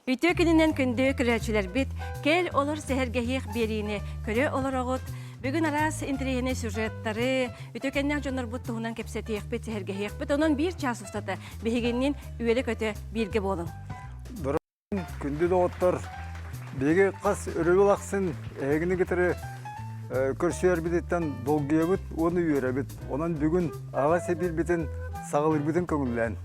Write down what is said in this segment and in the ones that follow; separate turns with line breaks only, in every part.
Үтүө күнүнэн күндү көрөөччүлэрбит, кэл олор сэһэргэһиэх биэриини көрө олороҕут. Бүгүн араас интэриэһинэй сюжеттары, үтүөкэннээх дьоннорбут туһунан кэпсэтиэхпит, сэһэргэһиэхпит. Онон биир чаас устата биһигинниин үөрэ-көтө бииргэ буолуҥ.
Күндү доҕоттор, биһиги хас өрөбүл ахсын эһигини кытары көрсүөрбүтүттэн долгуйабыт уонна үөрэбит. Онон бүгүн аҕа сэбиирбитин саҕалыырбытын көҥүллээн.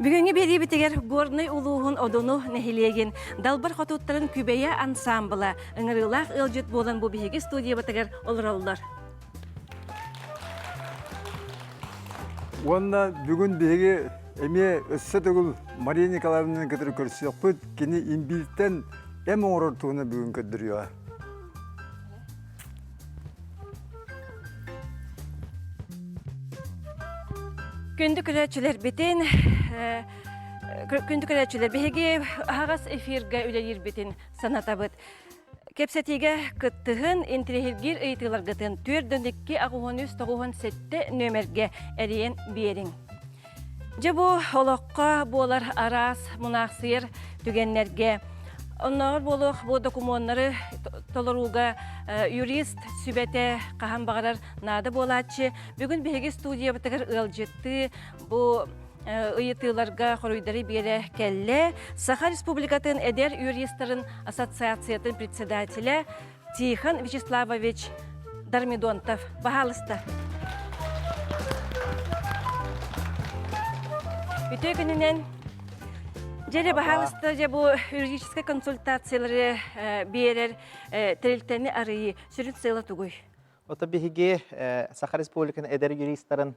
Бүгүҥҥү биэриибитигэр Горнай улууһун Одуну нэһилиэгин Далбар хотуттарын Күбэйэ ансаамбыла ыҥырыылаах ыалдьыт буолан бу биһиги студиябытыгар олороллор.
Уонна бүгүн биһиги эмиэ өссө төгүл Мария Николаевнаны кытары көрсүөхпүт. Кини имбииртэн эм оҥорор туһунан бүгүн көрдөрүөҕэ.
Күндү көрөөччүлэрбитин, күндү көрөөччүлэр биһиги аһаҕас эфиргэ үлэлиирбитин санатабыт. Кэпсэтиигэ кыттыһын, интириэһиргиир ыйытыыларгытын 4 2 83 97 нүөмэргэ эрийэн биэриҥ. Дьэ бу олоххо буолар араас мунаахсыйар түгэннэргэ оннооҕор буолуох бу докумуоннары толорууга юрист сүбэтэ хаһан баҕарар наада буолааччы. Бүгүн биһиги студиябытыгар ыалдьыттыы бу ыйытыыларга хоруйдары биэрэ кэллэ. Саха Республикатын эдэр юристарын ассоциациятын председателэ Тихон Вячеславович Дармидонтов. Баһаалыста. Үтүө күнүнэн. Дьэ, баһаалыста, дьэ бу юридическай консультациялары биэрэр тэрилтэни арыйыы сүрүн сыала тугуй?
Ото биһиги Саха Республикатын эдэр юристарын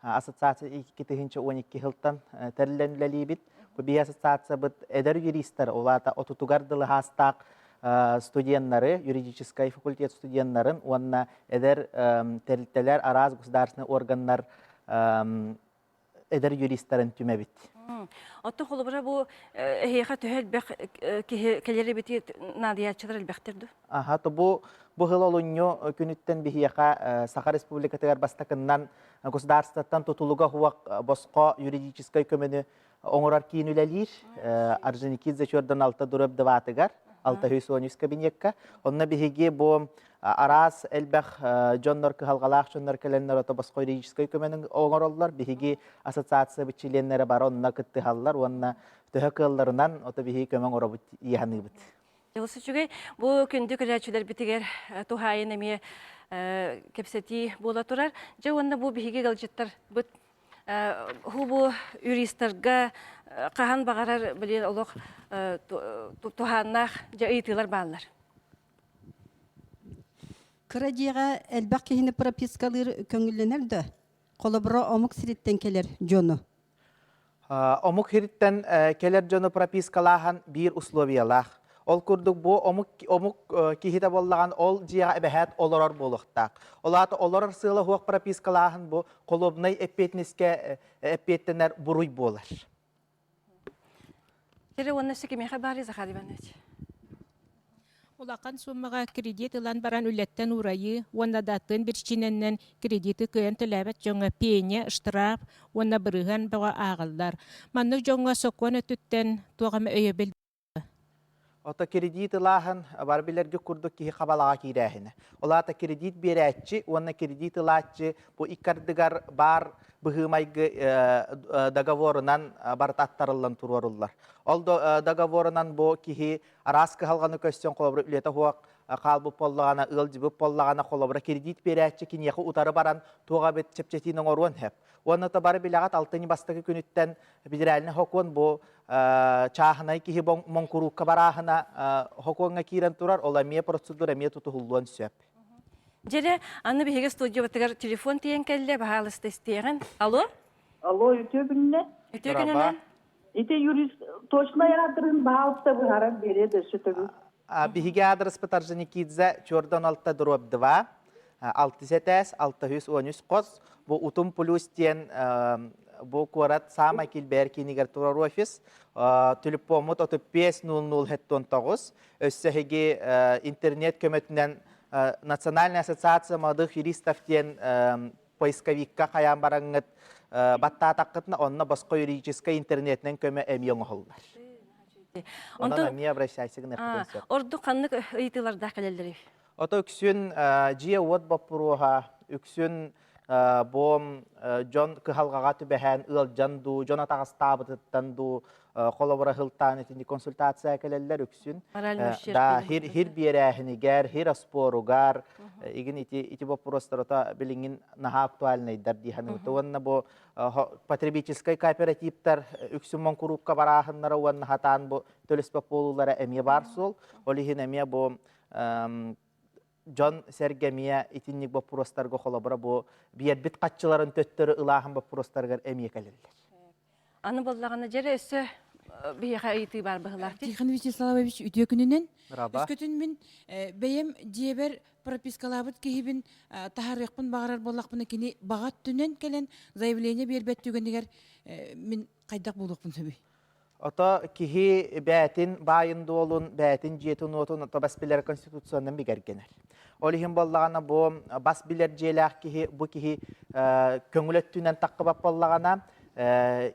ассоциация 2012 сылтан тэриллэн үлэлиибит. Бу биһи ассоциациябыт эдэр юристар, ол аата отутугар дылы хаастаах студеннары, юридическай факультет студеннарын уонна эдэр тэрилтэлэр, араас государственный органнар эдэр юристарын түмэбит.
Оттон холобура бу эһиэхэ төһө элбэх киһи кэлэр эбити наадыйааччылар элбэхтэр дуо?
Аха, то бу бу сыл олунньу күнүттэн биһиэхэ Саха Республикатыгар бастакыннан государствоттан тутулуга хуох босхо юридическай көмөнү оҥорор киин үлэлиир. Орджоникидзе чуордан алта дурап дыбаатыгар, 613 кабинекка. Онно биһиги бу араас элбэх дьоннор кыһалҕалаах дьоннор кэлэннэр ото босхо юридическай көмөнү оҥороллор. Биһиги ассоциациябыт чилиэннэрэ бары онно кыттыһаллар уонна төһө кыалларынан ото биһиги көмө оҥоробут иэһаныыбыт.
Олус үчүгэй. Бу күндү көрөөччүлэрбитигэр туһаайын эмиэ кэпсэтии буола турар. Дьэ уонна бу биһиги ыалдьыттарбыт бу юристарга хаһан баҕарар блин олох туһааннаах дьэ ыйытыылар бааллар.
Кыра дьиэҕэ элбэх киһини пропискалыыр көҥүллэнэр да, холобура омук сириттэн кэлэр дьону.
Омук сириттэн кэлэр дьону пропискалааһын биир условиялаах. Ол курдук бу омук омук киһитэ буоллаҕын ол дьиэҕэ эбэһээт олорор буолуохтаах. Ол аата олорор сыала суох пропискалааһын бу холуобунай эппиэтинэскэ эппиэттэнэр буруй буолар.
Кире уонна өссө кимиэхэ баарый Захар Иванович?
Улахан суумаҕа кредит ылан баран үлэттэн уурайыы уонна да атын биричиинэнэн кредиты кыайан төлөөбөт дьоҥҥо пеня, штраф уонна бырыһыан бөҕө ааҕыллар. Маннык дьоҥҥо сокуон өттүттэн туох эмэ өйөбүл
Ото кредит ылааһын бар билэргэ курдук киһи хабалаҕа киирээһинэ. Ол аата кредит биэрээччи уонна кредит ылааччы бу икки ардыгар баар быһыы-майгы договорынан барыта аттарыллан туруоруллар. Ол договорынан бу киһи араас кыһалҕаны көстөн холобура үлэтэ суох хаалбыт буоллаҕына, ыалдьыбыт буоллаҕына, холобура кредит биэрээччи киниэхэ утары баран туох эбит чэпчэтиини оҥоруон сөп. Уонна то бары билэҕит алтынньы бастакы күнүттэн федеральный сокуон бу чааһынай киһи моҥкуруукка барааһына сокуоҥҥа киирэн турар, ол эмиэ процедура эмиэ тутуһуллуон сөп.
Дьэрэ, аны биһиги студиябытыгар телефон тиийэн кэллэ, баһаалыста истиэҕин. Алло?
Алло, үтүө күннэ.
Үтүө күнүнэн.
Ити юрист точнай аадырын баһаалыста быһааран биэриэ да өссө төгүл.
Биһиги аадырыспыт Орджоникидзе Чордон алта дробь 2, алтыс этээс, 613 хос. Бу Утум плюс диэн бу куорат саамай килбэйэр киинигэр турар офис. Телефоммут 35 00 79. Өссө эһиги интернет көмөтүнэн Национальная ассоциация молодых юристов диэн поисковикка хайаан бараҥҥыт баттаатаххытына онно босхо юридическай интернетинэн көмө эмиэ оҥоһуллар. Онон эмиэ обращайся гыныахпытын сөп.
Ордук ханнык ыйытыылардаах кэлэллэрий?
Ото үксүн дьиэ-уот боппуруоһа, үксүн бу дьон кыһалҕаҕа түбэһэн ыалдьан дуу, дьон атаҕастаабытыттан дуу холобура сылтаан итини консультация кэлэллэр үксүн. Да, хир хир биэрээһинигэр, хир оспуоругар игин ити ити боппуруостар ото билиҥин наһаа актуальнайдар дии саныыбыт. Уонна бу потребительскай кооперативтар үксүн моҥкуруукка барааһыннара уонна хатаан бу төлөспөт буолуулара эмиэ баар суол. Ол иһин эмиэ бу дьон сэргэ эмиэ итинник боппуруостарга холобура бу биэрбит хаччыларын төттөрү ылааһын боппуруостарыгар эмиэ кэлэллэр.
Аны буоллаҕына дьэрэ өссө биһиэхэ ыйытыы баар быһыылаах.
Тихон Вячеславович үтүө күнүнэн. Өскөтүн мин бэйэм дьиэбэр пропискалаабыт киһибин таһаарыахпын баҕарар буоллахпына кини баҕа өттүнэн кэлэн заявление биэрбэт түгэнигэр мин хайдах буолуохпун сөбүй?
Ото киһи бээтин баайын-дуолун, бээтин дьиэтин-уотун ото бас билэр конституционнан бигэргэнэр. Ол иһин буоллаҕына бу бас билэр дьиэлээх киһи бу киһи көҥүл өттүнэн таххыбат буоллаҕына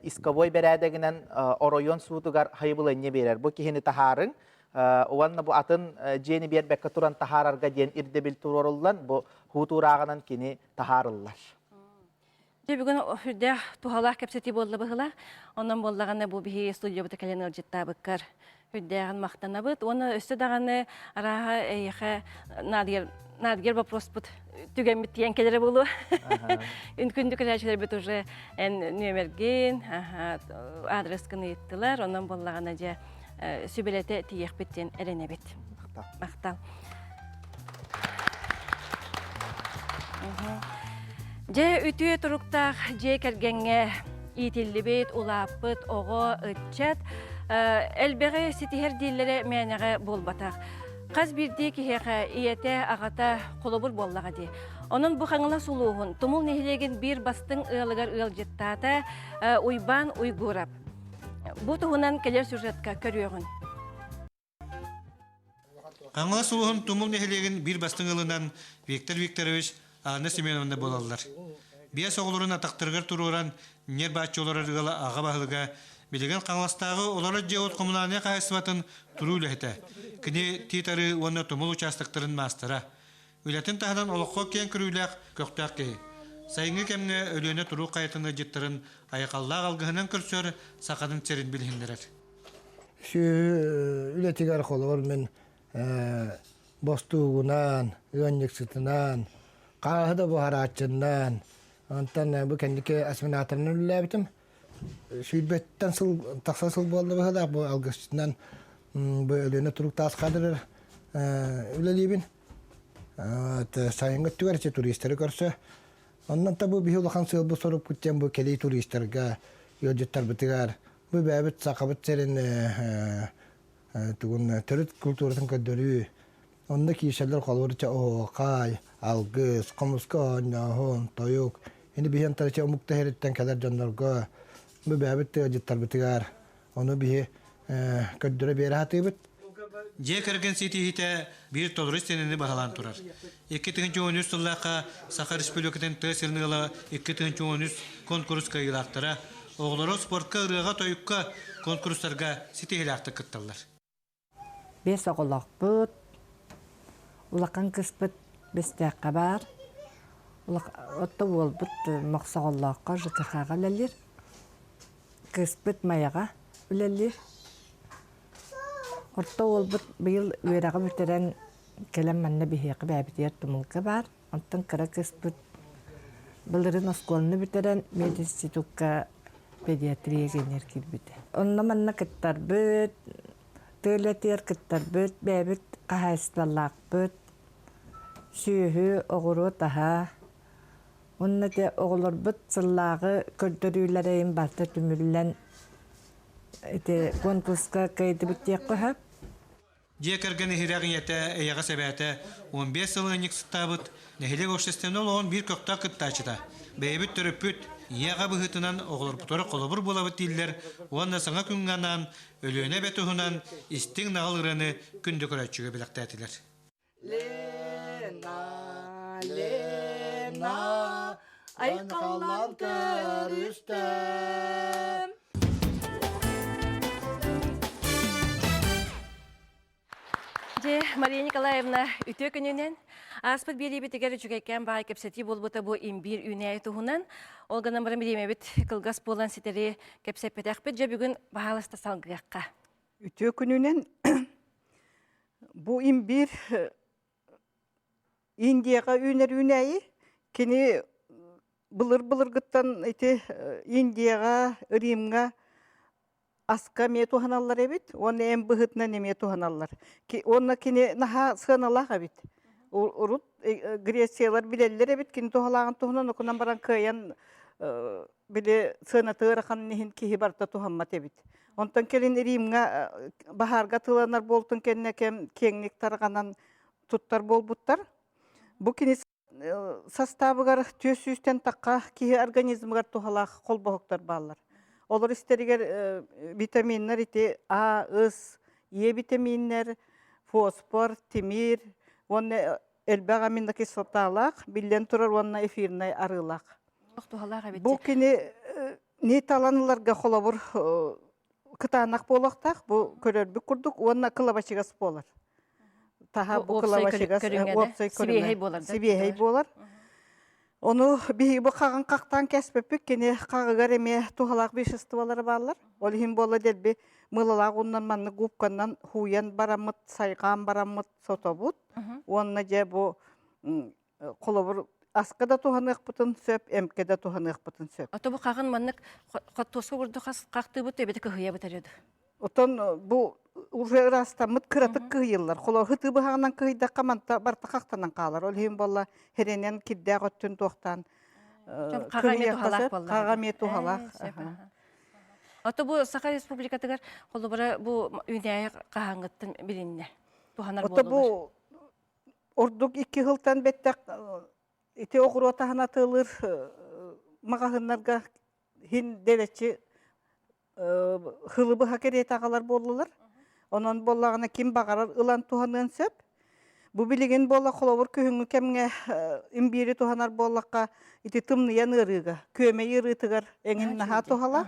исковой бэрээдэгинэн оройуон суутугар хайыбыланньа биэрэр. Бу киһини таһаарыҥ уонна бу атын дьиэни биэрбэккэ туран таһаарарга диэн ирдэбил туруоруллан бу хуутуурааҕынан кини таһаарыллар.
Дьэ бүгүн үрдээх туһалаах кэпсэтии буолла быһыылаах. Онон буоллаҕына бу биһи студиябыта кэлэн ыалдьыттаабыккар үрдээҕин махтанабыт. Уонна өссө даҕаны арааһа эйиэхэ наадыйар наадыйар вопроспут түгэммит тиийэн кэлэрэ буолуо. Күндү кэлээччилэрбит уже эн нүөмэргин, адрескын ыйыттылар. Онон буоллаҕына дьэ сүбэлэтэ тиийиэхпит диэн эрэнэбит. Махтал. Дьэ, үтүө туруктаах дьиэ кэргэҥҥэ иитиллибит, улааппыт оҕо, ыччат элбэҕи ситиһэр дииллэрэ мээнэҕэ буолбатах. Хас биирдии киһиэхэ ийэтэ, аҕата холобур буоллаҕа дии. Онон бу Хаҥалас улууһун Тумул нэһилиэгин биир бастыҥ ыалыгар ыалдьыттаата Уйбаан Уйгуурап. Бу туһунан кэлэр сюжетка көрүөҕүн.
Хаҥалас улууһун Тумул нэһилиэгин биир бастыҥ ылынан Виктор Викторович, Анна Семеновна буолаллар. Биэс оҕолорун атахтарыгар туруоран, ньир-бааччы олорор ыала аҕа баһылыга, билигин Хаҥаластааҕы олорор дьиэ-уот хомунаалынай хаһаайыстыбатын туруу үлэһитэ. Кини Тиит Арыы уонна Тумул учаастактарын маастара. Үлэтин таһынан олоххо киэҥ көрүүлээх, көхтөөх киһи. Сайыҥҥы кэмҥэ Өлүөнэ туруук хайатын ыалдьыттарын айхаллаах алгыһынан көрсөр сахатын сирин билиһиннэрэр.
Сүөһү үлэтигэр холобур мин бостуугунаан, ыанньыксытынаан, хааһы да буһарааччыннаан, онтон бу кэнники осеменаторынан үлэлээбитим. Сүүрбэттэн сыл тахса сыл буолла быһыылаах бу алгысчытынан бу Өлүөнэ турук таас кадрыр үлэлиибин. Сайыҥҥы өттүгэр ити туристары көрсө. Оннон та бу биһи улахан сыалбыт сорукпут диэн бу кэлии туристарга, ыалдьыттарбытыгар бу бэйэбит сахабыт сирин тугун төрүт культуратын көрдөрүү. Онно киирсэллэр холобур оһуохай, алгыс, хомуска оонньооһун, тойук. Ини биһи антарыча омук тэһэриттэн кэлэр дьоннорго бу бэйэбит ыалдьыттарбытыгар ону биһи көрдөрө биэрэ сатыыбыт.
Дьиэ кэргэн ситиһиитэ биир толору истиэнэни баһылаан турар. 2013 сыллаахха Саха Республикатын тыа сирин ыала 2013 конкурс кыайыылаахтара оҕолоро спортка, ырыаҕа-тойукка конкурстарга ситиһиилээхтик кытталлар.
Биэс оҕолоохпут, улахан кыыспыт Бэстээххэ баар, отто уолбут Мохсоҕоллооххо ЖКХ-ҕа үлэлиир, кыыспыт Майаҕа үлэлиир. Орто уолбут быйыл үөрэҕи бүтэрэн кэлэн манна биһиэхэ бэйэбитигэр Тумулга баар. Онтон кыра кыыспыт былырыын оскуоланы бүтэрэн мединститукка педиатрия генер киирбитэ. Онно-манна кыттарбыт, тыа үлэтигэр кыттарбыт, бэйэбит хаһаайыстыбалаахпыт, сүөһү, оҕуруот аһа. Уонна те оҕолорбут сыллааҕы көрдөрүүлэрин барыта түмүллэн ити конкурска кыайдыбыт диэххэ сөп.
Дьиэ кэргэн иһирэх ийэтэ, эйэҕэс эбээтэ, 15 сыл ыанньыксыттаабыт, нэһилиэк общественнай олоҕун биир көхтөөх кыттааччыта. Бэйэбит төрөппүт, ийэ-аҕа быһыытынан оҕолорбутугар холобур буолабыт дииллэр уонна саҥа күҥҥэ анаан Өлүөнэ эбэ туһунан истиҥ наҕыл ырыаны күндү көрөөччүгэ бэлэхтээтилэр.
Лена, Лена, айхаллаан көрүстүм.
Дьэ, Мария Николаевна, үтүө күнүнэн. Ааспыт биэриибитигэр үчүгэйкээн баай кэпсэтии буолбута бу имбиир үүнээйи туһунан. Ол гынан баран бириэмэбит кылгас буолан ситэри кэпсэппэтэхпит. Дьэ, бүгүн баһаалыста салгыахха.
Үтүө күнүнэн бу имбиир Индияҕа үүнэр үүнээйи. Кини былыр-былыргыттан ити Индияҕа, Римҥа аска эмиэ туһаналлар эбит уонна эм быһыытынан эмиэ туһаналлар. Уонна кини наһаа сыаналаах эбит. Урут Грециялар билэллэр эбит кини туһалааҕын туһунан окунан баран кыайан били сыаната ыарахан иһин киһи барыта туһаммат эбит. Онтон кэлин Римҥа баһаарга тыланар буолтун кэннэ кэм киэҥник тарҕанан туттар буолбуттар. Бу кини састаабыгар түөрт сүүстэн тахха киһи организмыгар туһалаах холбоһуктар бааллар. Олор истэригэр витаминнар ити А, С, Е витаминнэр, фосфор, тимир уонна элбэх аминокислоталаах, биллэн турар уонна эфирнай арыылаах.
Туһалаах эбит.
Бу кини не талан ыларга холобур кытаанах буолуохтаах, бу көрөрбүт курдук уонна кылабачыгас буолар. Таһа бу кылабачыгас уопсай
сибиэһэй буолар.
Сибиэһэй буолар. Ону биһиги бу хаҕын хахтаан кэспэппит, кини хаҕыгар эмиэ туһалаах веществолара бааллар. Ол иһин буола дэлби мылалаах ууннан маннык губканан хууйан бараммыт, сайҕаан бараммыт сотобут. Уонна дьэ бу холобур аска да туһаныахпытын сөп, эмкэ да туһаныахпытын сөп.
Ото бу хаҕын маннык хортуоска курдук хахтыыбыт эбэтэ кыһыйабыт эрэ
Отон бу уже ыраастаммыт кыратык кыһыйыллар. Холо хытыы быһаҕынан кыһыйдахха манта барта хахтанан хаалар. Ол иһин буолла херенен кирдээх өттүн туохтаан
хаҕа эмиэ туһалаах буолла.
Хаҕа эмиэ туһалаах.
Ото бу Саха Республикатыгар холобура бу үүнээйи хаһааҥҥыттан билиннэ туһанар
Ото бу Ордук икки сылтан бэттэх ити оҕуруот аһын атыылыыр маҕаһыыннарга иһин дэлэччи хылы быһа кэриэтэ аҕалар буоллулар. Онон буоллаҕына ким баҕарар ылан туһаныан сөп. Бу билигин буола холобур күһүҥҥү кэмҥэ имбиири туһанар буоллахха ити тымныйан ыарыыга, күөмэй ыарыытыгар эҥин наһаа туһалаах.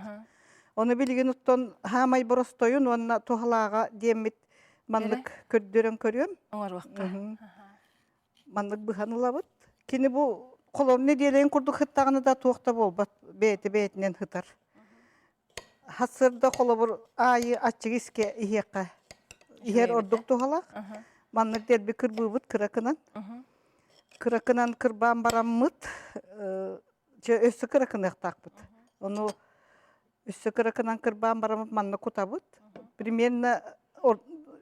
Ону билигин оттон хаамай боростойун уонна туһалааҕа диэммит Маннык көрдөрөн көрүөм.
Оҥоруохха.
Маннык быһан ылабыт. Кини бу холон нэдиэлэйин курдук сыттаҕына да туох да буолбат. Бэйэтэ бэйэтинэн сытар. Хасырда холобур аайы аччык искэ иһиэххэ. Иһэр ордук туһалаах. Маннык дэлби кырбыыбыт кыракынан. Кыракынан кырбаан бараммыт, чэ өссө кыракыныахтаахпыт. Ону Өссө кыракынан кырбаан бараммыт манна кутабыт. Примерно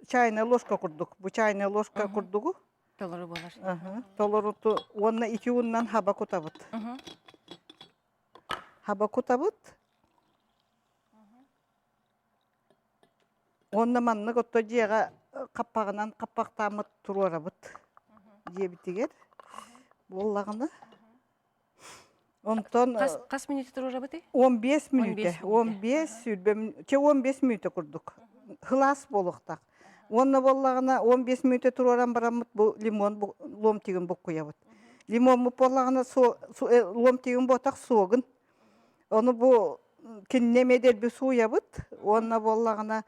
чайная ложка курдук. Бу чайная ложка курдугу.
Толору буолар.
Толоруту уонна ити ууннан хаба кутабыт. Хаба кутабыт. Уонна маннык отто дьиэҕэ хаппаҕынан хаппахтааммыт туруорабыт дьиэбитигэр. Буоллаҕына Онтон
Хас, хас мүнүүтэ туруорабытый?
15 мүнүүтэ. 15 сүүрбэ чэ 15 мүнүүтэ курдук. Хылаас буолуохтаах. Уонна буоллаҕына 15 мүнүүтэ туруоран бараммыт бу лимон ломтигын буккуйабыт. Лимоммут буоллаҕына ломтигын буотах суогун. Ону бу кинини эмиэ дэлби сууйабыт. Уонна буоллаҕына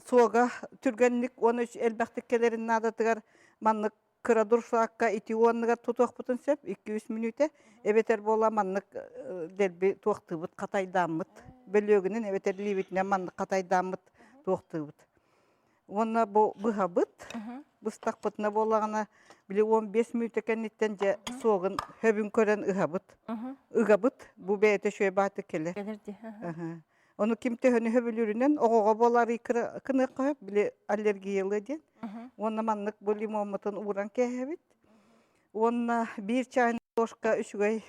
суога түргэнник уонна элбэхтик кэлэрин наадатыгар маннык кыра дуршлакка ити уонныгар тутуохпутун сөп 2-3 мүнүүтэ эбэтэр буола маннык дэлби туохтуубут хатайдааммыт бөлүөгүнэн эбэтэр лиибитинэн маннык хатайдааммыт туохтуубут уонна бу быһабыт быстахпытына буоллаҕына били 15 мүнүүтэ кэнниттэн дьэ суогун хөбүн көрөн ыһабыт ыгабыт бу бэйэтэ үчүгэй баатык кэлэр Ону ким төһөнү сөбүлүүрүнэн оҕоҕо буолар кыныахха сөп, били аллергиялыы диэн. Уонна маннык бу лимоммутун ууран кээһэбит. Уонна биир чайный ложка үчүгэй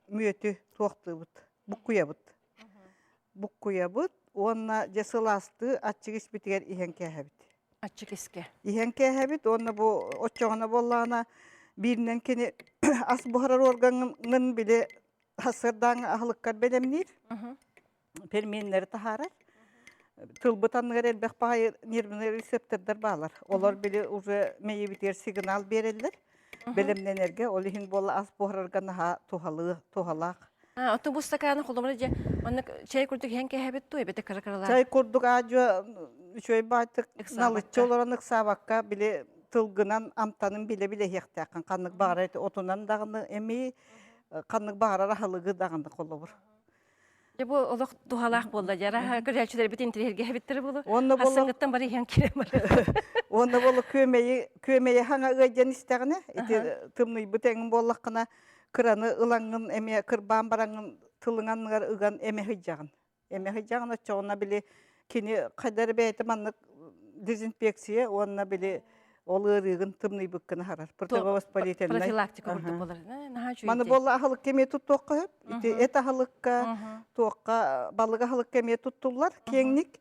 мүөтү туохтуубут, буккуйабыт. Буккуйабыт уонна дьэ сылаастыы аччык испитигэр иһэн кээһэбит.
Аччык искэ.
Иһэн кээһэбит уонна бу оччоҕуна буоллаҕына бииринэн кини ас буһарар органын били сарсыардааҥы аһылыккар бэлэмниир, пельменнэри таһаарар. Тылбыт анныгар элбэх баҕайы нервный рецептордар баалар. Олор били уже мэйибитигэр сигнал биэрэллэр. Бэлэмнэнэргэ, ол иһин буола ас буһарарга наһаа туһалыы, туһалаах.
Оттон бу стаканы холобура дьэ маннык чай курдук иһэн кээһэбит дуо эбэтэ кыра-кыралаан?
Чай курдук аадьуо үчүгэй баайтык налыччы олорон ыксаабакка били тылгынан амтанын билэ-билэ иһиэхтээххин ханнык баҕарар отунан даҕаны эмиий ханнык баҕарар аһылыгы даҕаны холобур.
Дьэ бу олох туһалаах буолла дьара көрөөччүлэрбит интириэһиргэһэбиттэр буолу.
Уонна боло
Хассыҥҥыттан бары иһэн киирэн барар.
Уонна боло күөмэйи күөмэйи хаҥа ыайдьан истэҕинэ ити тымныйбыт эҥин буоллаххына кыраны ылаҥҥын эмиэ кырбаан бараҥҥын тылыҥ анныгар ыган эмэ сыдьаҕын. Эмэ сыдьаҕын оччоҕуна били кини хайда эрэ бэйэтэ маннык дезинфекция уонна били ол ыарыыгын тымныйбыккын аһарар. Противовоспалительнай.
Профилактика курдук буолар. Наһаа үчүгэй.
Маны буолла аһылыкка эмиэ туттуохха сөп. Ити эт аһылыкка, туохха балык аһылыкка эмиэ туттуллар киэҥник.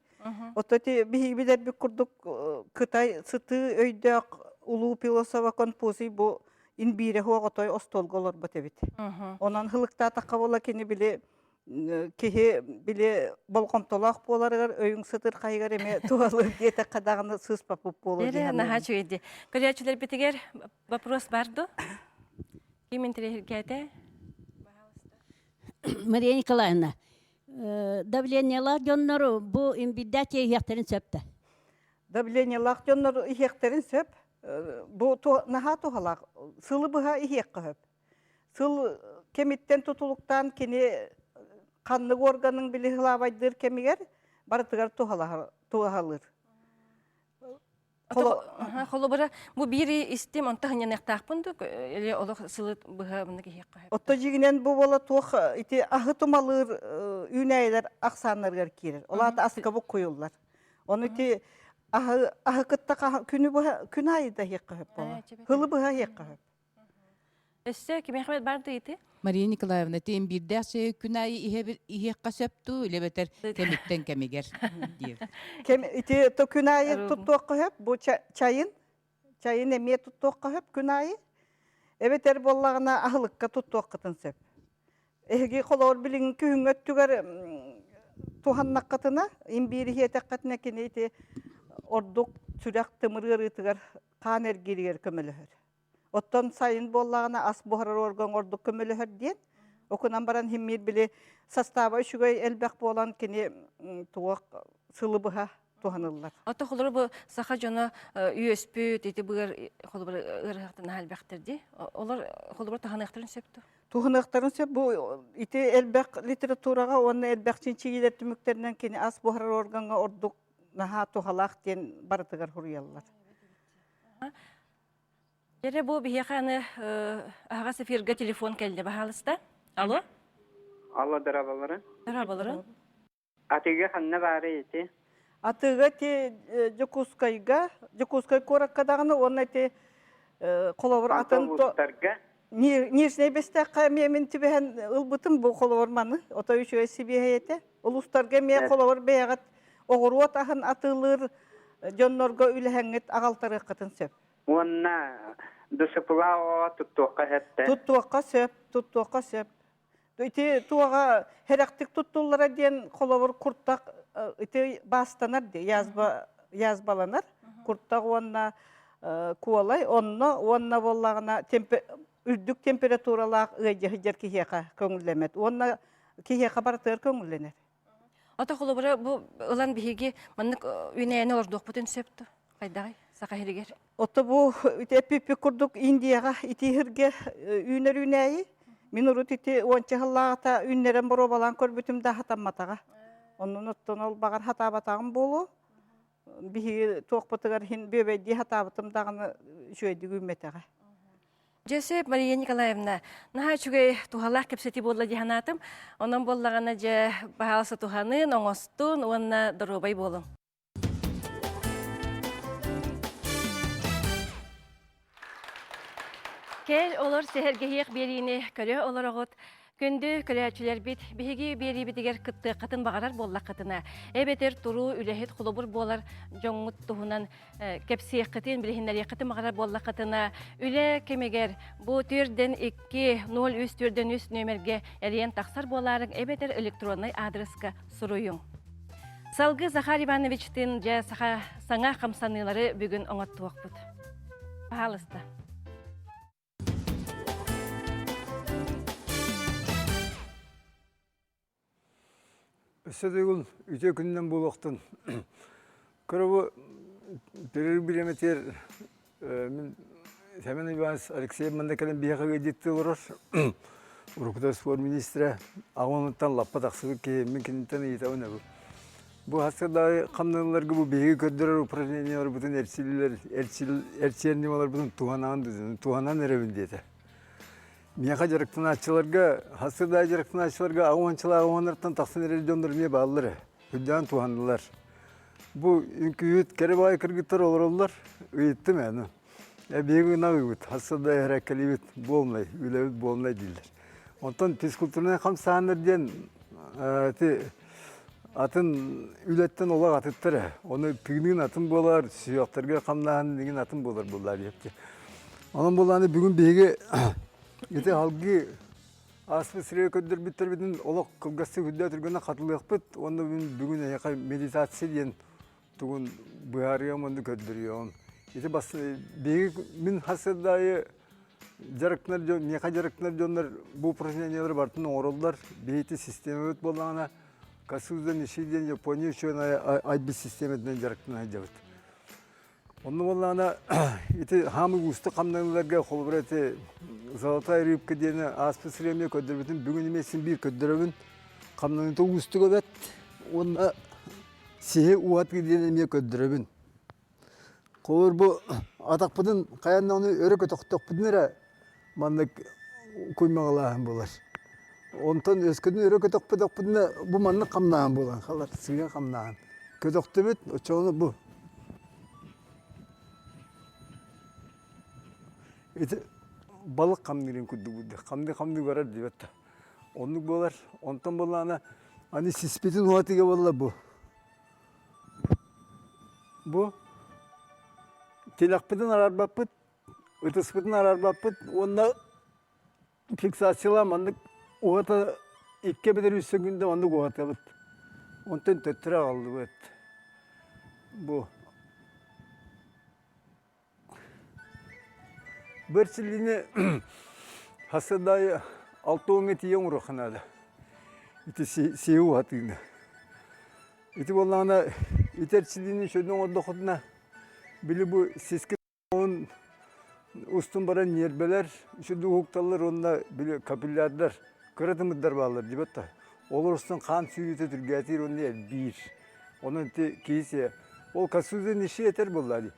Ото ити биһиги билэрбит курдук Кытай сытыы өйдөөх улуу философа Конфуций бу инбиирэ суох отой остуолга олорбот эбит. Онон хылыктаатахха буола кини били киһи били болҕомтолоох буоларыгар өйүҥ сытырхайыгар эмиэ туһалыыр диэтэххэ даҕаны сыыспаппыт буолуо дии
Эрэ
саныыбын.
наһаа үчүгэй Көрөөччүлэрбитигэр вопрос бар дуо? Ким интэриэһиргээтэ?
Мария Николаевна, давлениелаах дьоннор бу имбирдээх чэй иһиэхтэрин сөп да?
Давлениелаах дьоннор иһиэхтэрин сөп. Бу наһаа туһалаах. Сылы быһа иһиэххэ сөп. Сыл кэмиттэн тутулуктаан кини ханнык органын били хылаабайдыыр кэмигэр барытыгар туһалыыр.
Холобура, бу биир истим, онто ханьаныахтаахпын ду, или олох сылы быһа мына киһиэххэ
Отто дьигинэн бу буола туох ити аһы тумалыыр үүнээйилэр ахсааннарыгар киирэр. Ол аата аска буккуйуллар. Ону ити аһы аһы кытта күнү быһа күн аайы да иһиэххэ сөп буолар. Хылы быһа иһиэххэ сөп.
Өссө кимиэхэ бар да ити?
Мария Николаевна, тиэн биирдээх чэйи күн аайы иһиэххэ сөп дуу, или эбэтэр кэмиттэн кэмигэр диир.
Кэм ити то күн аайы туттуохха сөп, бу чайын, чайын эмиэ туттуохха сөп күн аайы. Эбэтэр буоллаҕына аһылыкка туттуоххутун сөп. Эһиги холобур билиҥҥи күһүҥҥү өттүгэр туһаннаххытына, имбиир иһиэтэххитинэ кини ити ордук сүрэх тымыр ыарыытыгар хаан эргииригэр көмөлөһөр. Оттон сайын буоллаҕына ас буһарар орган ордук көмөлөһөр диэн. Окунан баран химмиир били састааба үчүгэй элбэх буолан кини туох сылы быһа туһаныллар.
Ото холобур бу саха дьоно үөспүт ити быар холобур ыарыһахтан элбэхтэр дии. Олор холобур туһаныахтарын сөп дуо?
Туһаныахтарын сөп бу ити элбэх литератураҕа уонна элбэх чинчийиилэр түмүктэринэн кини ас буһарар органҥа ордук наһаа туһалаах диэн барытыгар суруйаллар.
Эрэ бу биһиэхэ аны аһаҕас эфиргэ телефон кэллэ, баһаалыста. Алло.
Алло, дорабалары.
Дорабалары.
Атыыга ханна баарый ити?
Атыыга ити Дьокуускайга, Дьокуускай куоракка даҕаны уонна ити холобур атын
улуустарга
Нижнэй Бэстээххэ эмиэ мин түбэһэн ылбытым бу холобур маны, отой үчүгэй сибиэһэй этэ. Улуустарга эмиэ холобур бэйэҕит оҕуруот аһын атыылыыр дьоннорго үлэһэҥҥит аҕалтарыаххытын сөп.
Уонна дсплаа оҕоҕо туттуохха сөп да?
Туттуохха сөп, туттуохха сөп. Ити туоҕа хэрэхтик туттуллара диэн холобур куртах ити баастанар дии, язва язбаланар. Куртах уонна куолай онно уонна буоллаҕына үрдүк температуралаах ыалдьа сылдьар киһиэхэ көҥүллэммэт уонна киһиэхэ барытыгар көҥүллэнэр.
Ото холобура бу ылан биһиги маннык үүнээйини олордуохпутун сөп дуо? Хайдаҕый Саха сиригэр?
Ото бу ити эппиппит курдук Индияҕа итииһиргэ үүнэр үүнээйи. Мин урут ити уонча сыллааҕыта үүннэрэн боруобалаан көрбүтүм да хатамматаҕа. Оннун оттон ол баҕар хатаабатаҕым буолуо. Биһиги туохпутугар иһин бүөбэйдии сатаабытым даҕаны үчүгэйдик үүммэтэҕэ.
Дьэ Мария Николаевна, наһаа үчүгэй туһалаах кэпсэтии буолла дии санаатым. Онон буоллаҕына дьэ баһаалыста туһанын, оҥостун уонна доруобай буолуҥ. Кэл олор сэһэргэһиэх биэриини көрө олороҕут. Күндү көрөөччүлэрбит, биһиги биэриибитигэр кыттыаххытын баҕарар буоллаххытына, эбэтэр туруу үлэһит холобур буолар дьоҥҥут туһунан кэпсиэххитин, билиһиннэриэххитин баҕарар буоллаххытына, үлэ кэмигэр бу түөрдэн 2 03 түөрдэн 3 нүөмэргэ эрийэн тахсар буолаарыҥ эбэтэр электроннай аадырыска суруйуҥ. Салгыы Захар Ивановичтыын дьэ саха саҥа хамсаныылары бүгүн оҥоттуохпут. Паһаалыста.
Өссө да үтүө күнүнэн буолуохтун. Көрө бу бириэмэтигэр мин Семен Иванович Алексеев манна кэлэн биһиэхэ ыалдьыттыы олорор. Уруккута спорт министрэ аҕа лаппа тахсыбыт киһи мин киниттэн ыйытабын эбит. Бу хасырдааҕы хамнаналарга бу биһиги көрдөрөр упражненияларбытын эрчиллэр эрчийэр ньымаларбытын туһанан туһанан эрэбин диэтэ. Миэхэ дьарыктанааччыларга, хасырдааҕы дьарыктанааччыларга аҕа уончалаах тахсан эрэр дьоннор эмиэ бааллар ээ. Үрдээн туһаннылар. Бу үҥкүүһүт кэрэ баай кыргыттар олороллор. Ыйыттым аны. Эбиһиги ынах хасса да эрэккэлибит буолнай, үлэбит буолнай дииллэр. Онтон физкультурнай хамсааһыннар диэн ити атын үлэттэн олох атыттар ээ. Ону тыыныын атын буолар, сүһүөхтэргэ хамнааһын игин атын буолар буоллар диэпти. Онон буоллааны бүгүн биһиги ити алгыы Ааспыт сирэйи көрдөрбүттэрбитин олох кылгастык үрдээ түргэнэ хатылыахпыт уонна бүгүн эһиэхэ медитация диэн тугун быһаарыам уонна көрдөрүөҕүм. Ити бас биһиги мин хас сырдаайы дьарыктанар дьон, миэхэ дьарыктанар дьоннор бу упражнениялары барытын оҥороллор. Биһиги системабыт буоллаҕына Касуза Ниши диэн Япония учуонайа айбыт систиэмэтинэн дьарыктана сылдьабыт. Онно буоллаҕына ити хаамыы уустук хамнаныыларга холобура ити золотая рыбка диэни ааспыт сирэйимҥэ көрдөрбүтүм бүгүн эмиэ син биир көрдөрөбүн. Хамнаныыта уустук эбэт уонна сиһи уһатыы диэн эмиэ көрдөрөбүн. Холобур бу атахпытын хайаан даҕаны өрө көтөхтөхпүтүнэ эрэ маннык куймаҥалааһын буолар. Онтон өскөтүн өрө көтөхпөтөхпүтүнэ бу маннык хамнааһын буолан хаалар, сыыһа хамнааһын. Көтөхтүбүт, оччоҕуна бу ити балык хамныырын курдук буолда. Хамныы-хамныы барар диэбэт да. Оннук буолар. Онтон буоллаҕына аны сиспитин уһатыыга буолла бу. Бу тилэхпитин араарбаппыт, ытыспытын араарбаппыт уонна фиксациялаан маннык уһата икки эбэтэр үс күндэ маннык уһатабыт. Онтон төттөрү аҕаллыбыт. Бу Бэрсиллини хасыдаайы алта уоҥҥа тиийэ оҥоруохха наада. Ити сиһи уһатыыны. Ити буоллаҕына ити эрчиллиини үчүгэйдик оҥордоххутуна били бу сиски устун баран ньиэрбэлэр үчүгэйдик уһукталлар уонна били капиллярдар кыра тымырдар бааллар диэбэт да. Олор устун хаан сүүрүүтэ түргээтиир уонна элбиир. Онон ити киһи сиэ. Ол косудин иши этэр буолла дии.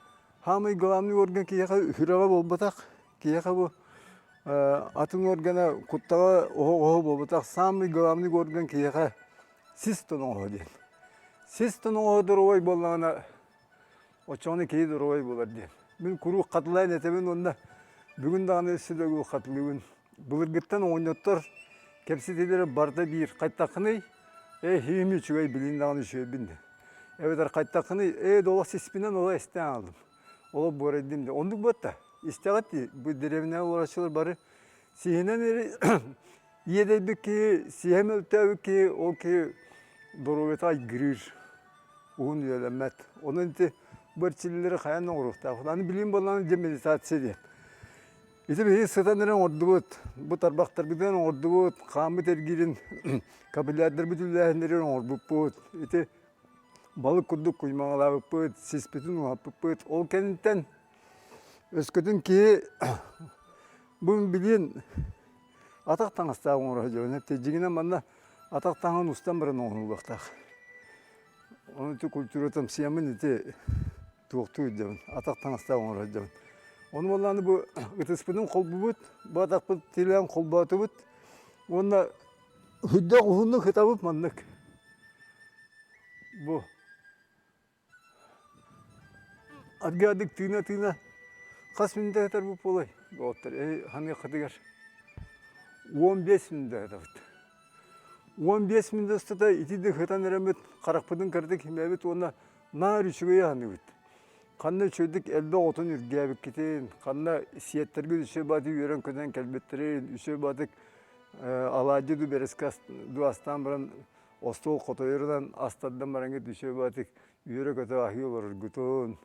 Хаамай главный орган киһиэхэ сүрэҕэ буолбатах. Киһиэхэ бу атын органа куттаҕа оһоҕоһо буолбатах. Самый главный орган киһиэхэ сис тоноҕоһо диэн. Сис тоноҕоһо доруобай буоллаҕына оччоҕуна киһи доруобай буолар диэн. Мин куруук хатылаан этэбин уонна бүгүн даҕаны өссө да хатылыыбын. Былыргыттан оҕонньоттор кэпсэтиилэрэ барыта биир. Хайтаххыный? Ээ, иһим үчүгэй, билин даҕаны үчүгэйбин диэн. Эбэтэр хайтаххыный? Ээ, долох сиспинэн олох эстэн аалым. Олох буорайдым диэн. Оннук буотта. Истэҕит дии, бу дэриэбинэҕэ олороччулар бары сиһинэн иэдэйбит киһи, сиһэ мөлтөөбүт киһи, ол киһи доруобуйата айгырыыр. Уһун үйэлэммэт. Онон ити бу эрчиллиилэри хайаан да оҥоруохтаахпыт. Аны билигин буоллаҕына дьэ медитация диэн. Ити биһиги сытан эрэ оҥордубут, бу тарбахтарбытынан оҥордубут, хааммыт эргиирин капиллярдарбыт үллээһиннэрин оҥорбуппут. Ити балык курдук куймаҥалаабыппыт, сиспитин уһаппыппыт. Ол кэнниттэн өскөтүн киһи бу билиэн атах таҥастаах оҥоро сылдьабын. Дьиҥинэн манна атах таҥаһын устан баран оҥоһуллуохтаах. Ону ити культуратам сиэмин ити туохтуу сылдьабын, атах таҥастаах оҥоро сылдьабын. Ону буоллаҕына бу ытыспытын холбубут, бу атахпыт тилээн холбоотубут уонна үрдэх уһуннук ытабыт маннык. Бу аргыадык тыына-тыына хас мүнүүтэ ытар бу буолай? Доҕоттор, эһи ханыаххытыгар 15 мүнүүтэ ытабыт. 15 мүнүүтэ устата итирдик ытан эрэммит харахпытын кыратык имэбит уонна Наар үчүгэйи аныыбыт. Ханна үчүгэйдик элбэх отун үргээбиккитин, ханна сиэттэргит үчүгэй баатык үөрэн-көтөн кэлбиттэрин, үчүгэй баатык алаадьы дуу бэрэски дуу астаан баран остуол хотойорунан астардан бараҥҥыт үчүгэй баатык үөрэ-көтө аһыы олороргутун,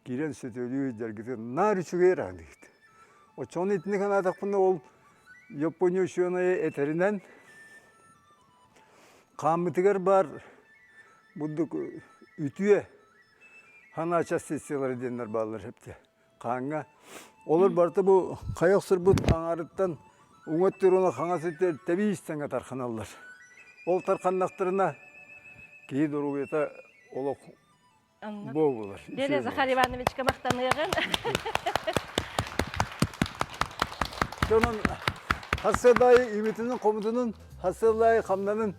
киирэн сөтүөлүү сылдьаргытын наар үчүгэй эрэ аныыгыт. Оччоҕуна итинник санаатахпына ол Япония учуонайа этэринэн хааммытыгар баар бурдук үтүө. Хана частицалары диэннэр бааллар хэпте. Хааҥҥа. Олор барыта бу хайа охсорбут аҥаарыттан уҥа өттүгэр уонна хаҥас өттүгэр тэбиис тэҥҥэ тарханаллар. Ол тарханнахтарына киһи доруобуйата олох буолар.
Диэри Захар Ивановичка махтаныаҕын.
Дьонун хасыадаайы имитинин хомутунун хасыалаайы хамнанын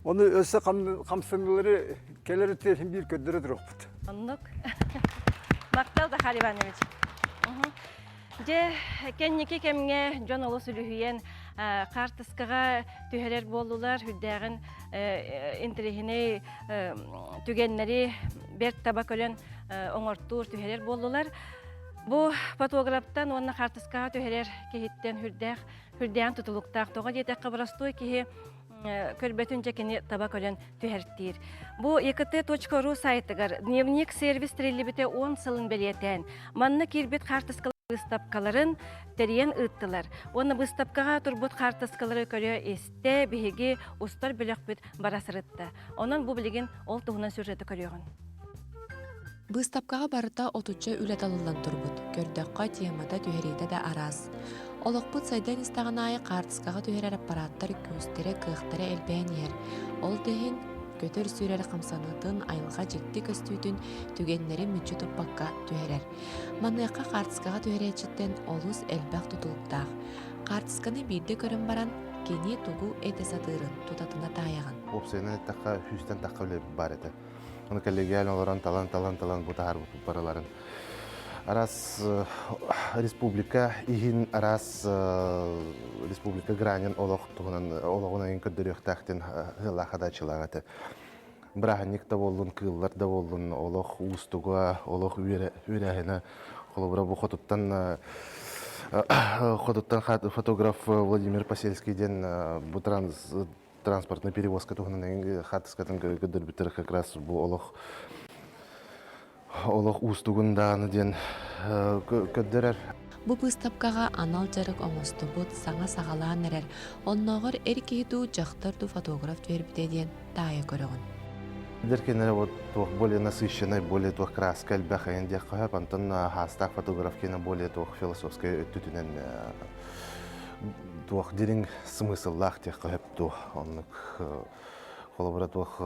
ону өссө хамсаныылары кэлэр өттүгэр биир көрдөрө туруохпут.
Оннук. Махтал Захар Иванович. Дьэ, кэнники кэмҥэ дьон олус үлүһүйэн хаартыскаҕа түһэрэр буоллулар, үрдээҕин интэриэһинэй түгэннэри бэрт таба көрөн оҥортуур, түһэрэр буоллулар. Бу фотографтан уонна хаартыскаҕа түһэрэр киһиттэн үрдээх, үрдээн тутулуктаах. Тоҕо диэтэххэ, боростуой киһи көрбөтүн дьэ кини таба көрөн түһэртиир. Бу ект.ру сайтыгар дневник сервис тэриллибитэ 10 сылын бэлиэтээн, манна киирбит хаартыскалар быыстапкаларын тэрийэн ыыттылар. Уонна быыстапкаҕа турбут хаартыскалары көрө-истэ биһиги устар бөлөхпүт бара сырытта. Онон бу билигин ол туһунан сюжеты көрүөҕүн.
Быыстапкаҕа барыта отучча үлэ талыллан турбут. Көрдөххө, темата, түһэриитэ да араас. Олохпут сайдан истэҕин аайы хаартыскаҕа түһэрэр аппарааттар күүстэрэ, кыахтара элбээн иһэр. Ол да иһин, көтөр-сүүрэр хамсаныытын, айылҕа дьикти көстүүтүн түгэннэри мүччү туппакка түһэрэр. Маныаха хаартыскаҕа түһэрээччиттэн олус элбэх тутулуктаах. Хаартысканы биирдэ көрөн баран, кини тугу этэ сатыырын тутатына таайаҕын.
Уопсайынан эттэххэ, сүүстэн тахха үлэ баар этэ. Ону коллегиально олорон талан-талан-талан бу таһаарбыппыт барыларын. Араас республика иһин араас республика гранин олох туһунан олоҕун айын көрдөрүөхтээхтин ыаллаах хадааччылаах этэ. Бырааһынньык да буоллун, кыыллар да буоллун, олох уустуга, олох үөрээһинэ. Холобура бу хотуттан хотуттан фотограф Владимир Посельский диэн бу транспортный перевозка туһунан хаартыскатын көрдөрбүттэр как раз бу олох олох уустугун даҕаны диэн көрдөрөр.
Бу быыстапкаҕа анал дьарык оҥостубут, саҥа саҕалаан эрэр, оннооҕор эр киһи дуу, дьахтар дуу фотограф түһэрбитэ диэн таайа көрөҕүн.
Эдэр кинилэр вот туох более насыщенный, более туох краска элбэх эҥин диэххэ сөп, онтон хаастаах фотограф киэнэ более туох философскай өттүтүнэн туох дириҥ смысллаах диэххэ сөп дуо оннук холобура туох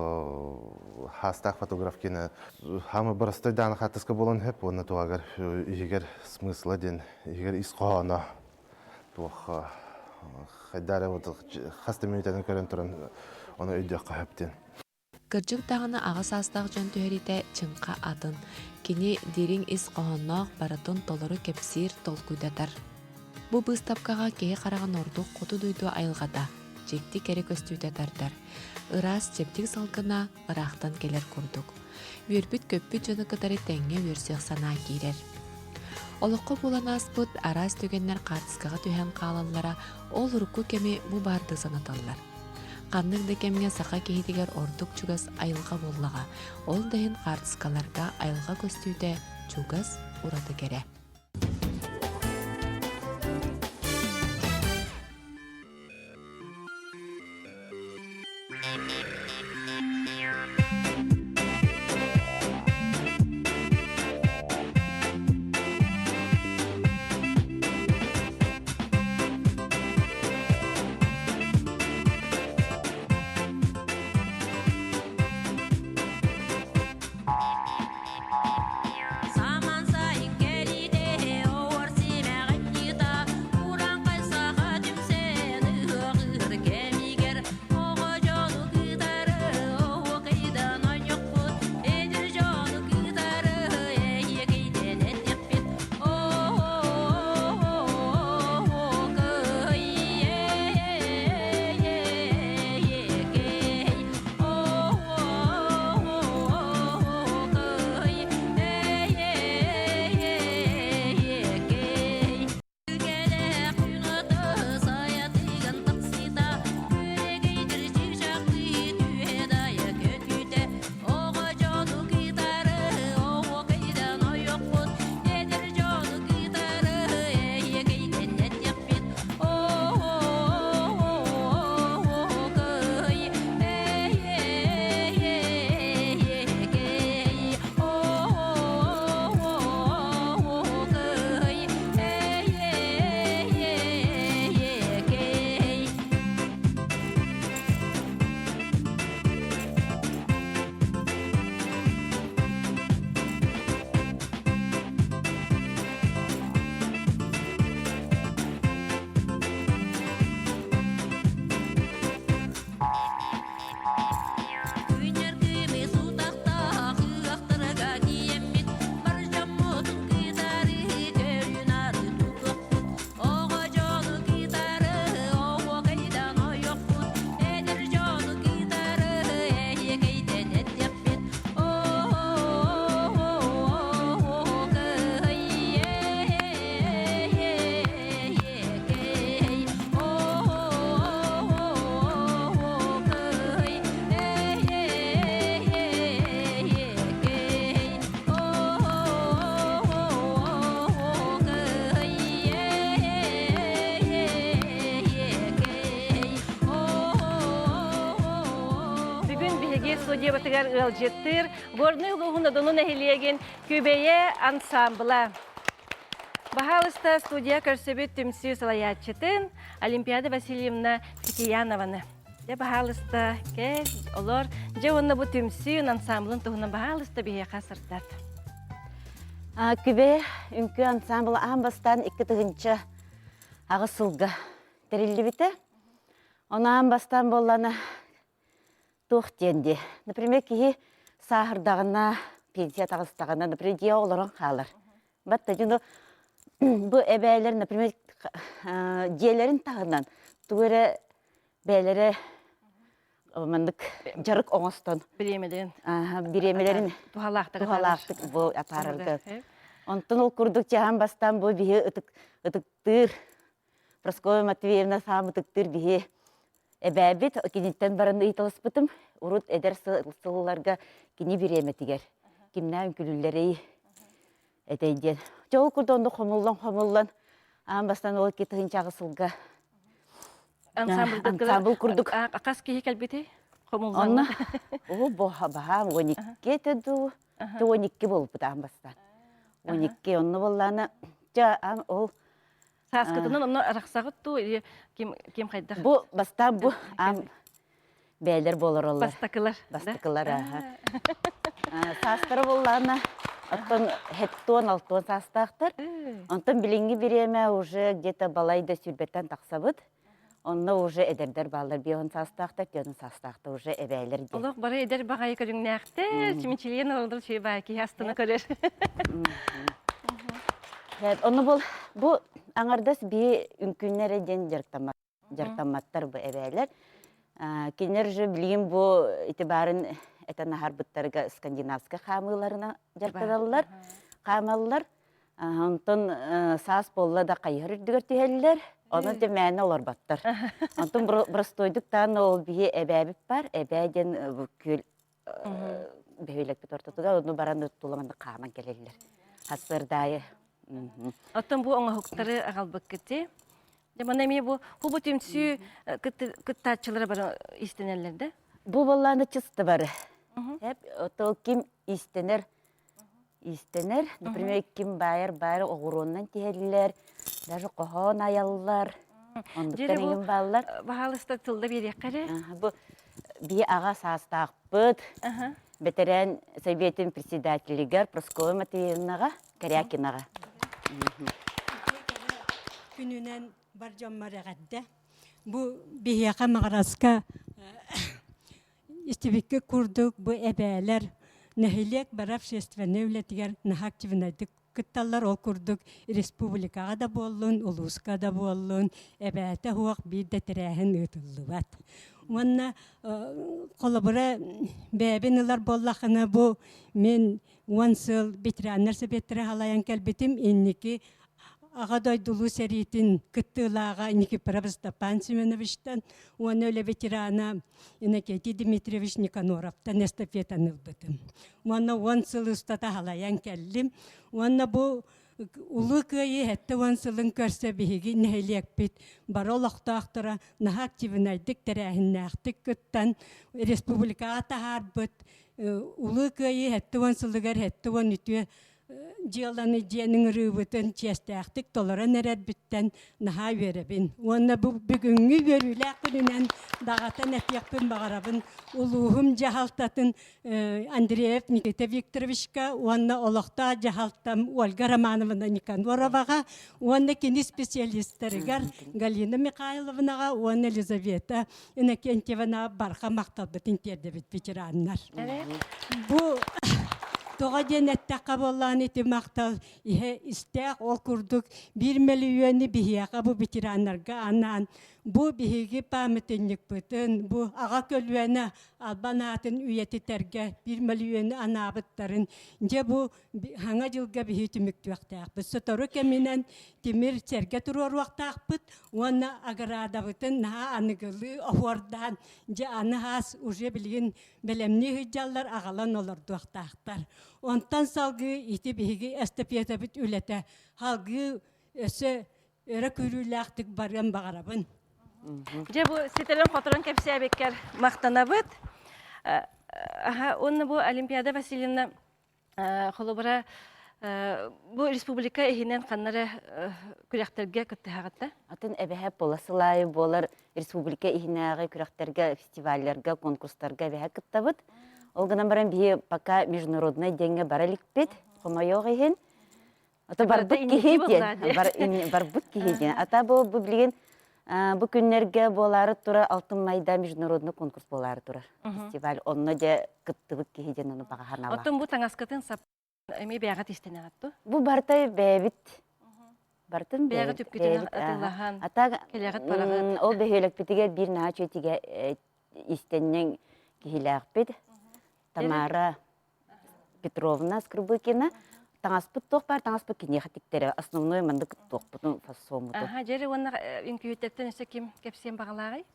хаастаах фотограф киэнэ хаама боростой дааны хаартыска буолан сөп уонна туһагар иһигэр смысла диэн иһигэр ис хоһооно туох хайдаа эрэ вот хас да мүнүүтэнэн көрөн туран ону өйдүөххэ сөп диэн.
Кырдьык даҕаны аҕа саастаах дьон түһэриитэ чыҥха атын. Кини дириҥ ис хоһоонноох барытын толору кэпсиир, толкуйдатар. Бу быыстапкаҕа киһи хараҕын ордук хоту дойду айылҕата, дьикти кэрэ көстүүтэ тардар. Ыраас, чэбдик салгына ыраахтан кэлэр курдук. Үөрбүт-көппүт дьону кытары тэҥҥэ үөрсүөх санаа киирэр. Олоххо буолан ааспыт араас түгэннэр хаартыскаҕа түһэн хаалаллара ол урукку кэми бу баардыы санаталлар. Ханнык да кэмҥэ саха киһитигэр ордук чугас айылҕа буоллаҕа, ол да иһин хаартыскаларга айылҕа көстүүтэ чугас, ураты кэрэ.
Саман сайын кэлиитэ.
студиятыгар ыалдьыттыыр Горнай улууһун Одуну нэһилиэгин Күбэйэ ансаамбыла. Баһаалыста студия көрсөбүт түмсүү салайааччытын Олимпиада Васильевна Тикиянованы. Дьэ, баһаалыста, кэл, олор. Дьэ, уонна бу түмсүү ансамблын туһунан баһаалыста биһиэхэ сырдат.
Күбэйэ үҥкүү ансамбла аан бастаан 2008 сылга тэриллибитэ. Ону аан бастаан буоллана туох диэн дии. Например, киһи сааһырдаҕына, пенсия таҕыстаҕына, например, дьиэ олорон хаалар. Батта дьону бу эбээлэр, например, дьиэлэрин таһынан тугу эрэ бэйэлэрэ маннык дьарык оҥостон
бириэмэлэрин
бириэмэлэрин
туһалаахтык
туһалаахтык бу атаарарга. Онтон ол курдук чаһан бастаан бу биһи ытык ытыктыыр Прасковья Матвеевна саам ытыктыыр биһи эбээбит киниттэн баран ыйыталаспытым. Урут эдэр сылларга кини бириэмэтигэр кимнээх үҥкүүлүүллэрий этэй диэн. Дьэ ол курдук онно хомуллан-хомуллан аан бастаан ол 2008 сылга
ансамбль курдук хас киһи кэлбитий? Хомуллан.
Онно оо баһаам 12 этэ дуу 12 буолбут аан бастаан. 12 онно буоллаана дьэ ол
Сааскытынан онно арахсаҕыт дуу или ким ким хайдах?
Бу бастаан бу аан бээлэр буолараллар.
Бастакылар.
Бастакылар аха. Саастара буоллаана оттон хеттуон алтуон саастаахтар. Онтон билиҥҥи бириэмэ уже где-то балай да сүүрбэттэн тахсабыт. Онно уже эдэрдэр бааллар биэһон саастаахтар, түөртөн саастаахтар уже эбээлэр диэн.
Олох бары эдэр баҕайы көрүҥнээхтэр, чимичилиэн олордор үчүгэй баҕайы киһи астына көрөр.
Ону бу бу аҥардас бии үҥкүүннэрэ диэн дьарыктаммат дьарыктамматтар бу эбээлэр. Кинилэр же билигин бу ити баарын этэн аһарбыттарга скандинавскай хаамыыларына дьарыктаналлар, хаамаллар. Онтон саас буолла да хайыһар үрдүгэр түһэллэр, онон дьэ мээнэ олорботтор. Онтон боростуойдук таан ол биһи эбээбит бар, эбээ диэн күөл бөһүөлэкпит ортотугар ону баран тула хааман кэлэллэр. Сарсыардаайы.
Оттон бу оҥоһуктары аҕалбыккыт дии. Дьэ манна эмиэ бу хубу түмсүү кыттааччылара бары истэнэллэр да?
Бу буоллааны чысты бары. Ол ким истэнэр иистэнэр. Например, ким баайар баайар оҕуруоннан тиһэллэр, даже хоһоон айаллар. Оннуктар эҥин бааллар.
Баһаалыста тылда биэриэххэ эрэ.
Бу бии аҕа саастаахпыт. Бэтэрээн Советын председателигэр Прасковья Матвеевнаҕа Корякинаҕа.
Күнүнэн бар дьоммор эҕэрдэ. Бу биһиэхэ Маҕараска Истибиккэ курдук бу эбээлэр нэһилиэк бары общественнай үлэтигэр наһаа активнайдык кытталлар. Ол курдук республикаҕа да буоллун, улууска да буоллун эбээтэ суох биир да тэрээһин ыытыллыбат. Уонна холобура бэйэбин ылар буоллаххына бу мин 10 сыл ветераннар сэбиэттэрэ халайан кэлбитим. Инники Аҕа дойдулуу сэриитин кыттыылааҕа Никифоров Степан Семеновичтан уонна үлэ ветерана Иннокентий Дмитриевич Никаноровтан эстафетаны ылбытым. Уонна 10 сыл устата халайан кэллим. Уонна бу Улуу Кыайыы 70 сылын көрсө биһиги нэһилиэкпит бары олохтоохторо наһаа активнайдык тэрээһиннээхтик кыттан республикаҕа таһаарбыт Улуу Кыайыы 70 сылыгар 70 үтүө дьыаланы дьиэн ыҥырыыбытын чиэстээхтик толорон эрэрбиттэн наһаа үөрэбин. Уонна бу бүгүҥҥү үөрүүлээх күнүнэн даҕатан этиэхпин баҕарабын улууһум дьаһалтатын Андреев Никита Викторовичка уонна олохтоох дьаһалтам Ольга Романовна Никанороваҕа уонна кини специалистарыгар Галина Михайловнаҕа уонна Елизавета Иннокентьевна барҕа махталбытын тиэрдэбит ветераннар. Бу тоҕо диэн эттэххэ буоллаан ити махтал иһэ истээх ол курдук биир мөлүйүөнү биһиэхэ бу ветераннарга анаан бу биһиги памятникпытын бу аҕа көлүөнэ албан аатын үйэтитэргэ биир мөлүйүөнү анаабыттарын дьэ бу Хаҥа дьылга биһи түмүктүөхтээхпит. Сотору кэминэн тимир сэргэ туруоруохтаахпыт уонна аградабытын наһаа аныгылыы оһуордаан, дьэ аны хаас уже билигин бэлэмнии сылдьаллар аҕалан олордуохтаахтар. Онтон салгыы ити биһиги эстафетабыт үлэтэ салгыы өссө өрө күүрүүлээхтик барыан баҕарабын.
Дьэ бу ситэрэн-хоторон кэпсээбиккэр махтанабыт. Аха, уонна бу Олимпиада Васильевна холобура бу республика иһинэн ханнары күрэхтэргэ кыттыһаҕытта?
Атын эбэһэ полосылаайы буолар республика иһинээҕи күрэхтэргэ, фестивалларга, конкурстарга эбэһэ кыттабыт. Ол гынан баран биһи пока международнай диэҥҥэ бара иликпит, хомойуох иһин. Ата барбыт киһи диэн, барбыт киһи диэн. Ата бу бу билигин бу күннэргэ буолаары турар Алтын Майда международный конкурс буолаары турар фестиваль. Онно дьэ кыттыбыт киһи диэн ону баҕаһаналаах.
Оттон бу таҥаскытын сап эмиэ бэйэҕит истэнэҕит дуо?
Бу барыта бэйэбит барытын
бэйэҕит үпкүтүн атыылаһан кэлэҕит бараҕыт.
Ол бөһүөлэкпитигэр биир наһаа үчүгэй истэнньэҥ киһилээхпит. Тамара Петровна Скрыбыкина таҥаспыт туох баар таҥаспыт киниэхэ тиктэрэ основной маннык туохпутун фасоммутун.
Аха, дьэри уонна үҥкүүһүттэртэн өссө ким кэпсиэн баҕалааҕый?